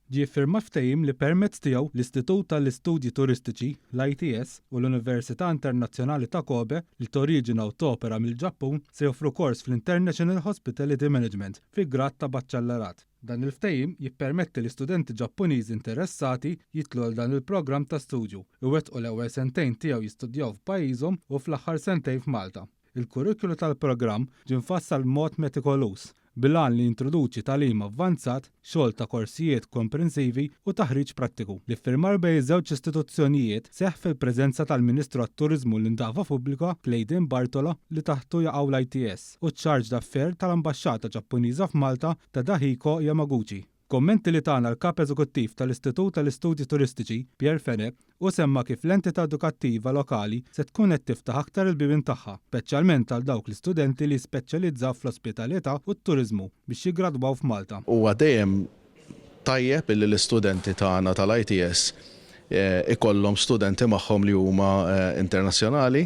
Ġie ffirmat ftehim li permezz tiegħu l-Istitut għall-Istudji Turistiċi, l-ITS, u l-Università Internazzjonali ta' Kobe, li toriġina u topera mill-Ġappun, se joffru kors fl-International Hospitality Management fi grad ta' Baċċellerat. Dan il-ftehim jippermetti li studenti Ġappuniżi interessati jidħlu għal dan il-programm ta' studju, iwettqu l-ewwel sentejn tiegħu jistudjaw f'pajjiżhom u fl-aħħar sentejn f'Malta. Il-kurrikulu tal-programm ġie mfassal b'mod metikoluż, bil-għan li jintroduċi tagħlim avvanzat, xogħol ta' korsijiet komprensivi u taħriġ prattiku. L-iffirmar bejn iż-żewġ istituzzjonijiet seħħ fil-preżenza tal-Ministru għat-Turiżmu u l-Indafa Pubblika, Clayton Bartolo, li taħtu jaqgħu l-ITS, u ċ-Charge d'Affaires tal-Ambaxxata Ġappuniża f'Malta, Tadahiko Yamaguchi. F'kummenti li tana l-Kap Eżekuttiv tal-Istitut tal-Istudji Turistiċi, Pierre Fenech, hu semma kif l-entità edukattiva lokali se tkun qed tiftaħ aktar il-bibien tagħha, speċjalment għal dawk l-istudenti li jispeċjalizzaw fl-ospitalità u t-turiżmu biex jiggradwaw f'Malta. Huwa dejjem tajjeb illi l-istudenti tagħna tal-ITS ikollhom studenti magħhom li huma internazzjonali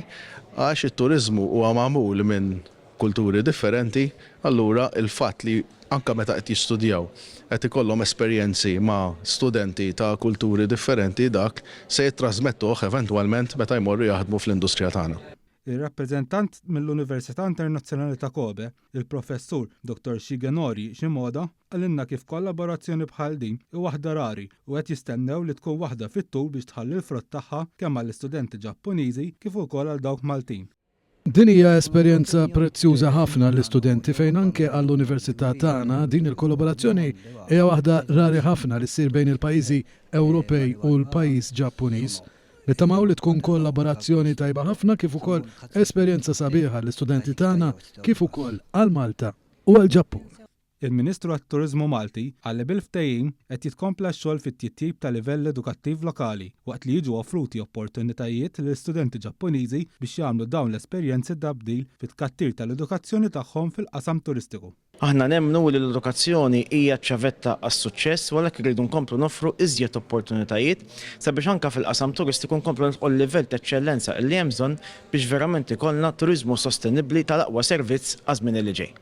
għax it-turiżmu huwa magħmul minn kulturi differenti, allura l-fatt li anke meta qed jistudjaw qed ikollhom esperjenzi ma' studenti ta' kulturi differenti dak se jittrażmettuh eventwalment meta jmorru jaħdmu fl-industrija tagħna. Ir-rappreżentant mill-Università Internazzjonali ta' Kobe, il-Professur Dottor Shigenori Shimoda, qalilna kif kollaborazzjoni bħal din hi waħda rari u qed jistennew li tkun waħda fit-tul biex tħalli l-frott tagħha kemm għall-istudenti Ġappuniżi kif ukoll għal dawk Maltin. Din hija esperjenza prezzjuża ħafna għall-istudenti fejn anke għall-Università tagħna din il-kollaborazzjoni hija waħda rari ħafna li ssir bejn il-pajjiżi Ewropej u l-pajjiż Ġappuniż. Nittamaw li tkun kollaborazzjoni tajba ħafna kif ukoll esperjenza sabiħa għall-istudenti tagħna kif ukoll għal Malta u għall-Ġappun. Il-Ministru għat-Turiżmu Malti qal li bil-ftehim qed jitkompla x-xogħol fit-tjitjib ta' livell edukattiv lokali waqt li jiġu offruti opportunitajiet lil studenti Ġappuniżi biex jagħmlu dawn l-esperjenzi ta' bdil fit-tkattir tal-edukazzjoni tagħhom fil-qasam turistiku. Aħna nemmnu li l-edukazzjoni hija ċ-ċavetta għas-suċċess u għalhekk irridu nkomplu noffru iżjed opportunitajiet sabiex anke fil-qasam turistiku nkomplu nilħqu l-livell t'eċċellenza li hemm bżonn biex verament ikollna turiżmu sostenibbli tal-aqwa servizz għaż-żmien li ġej.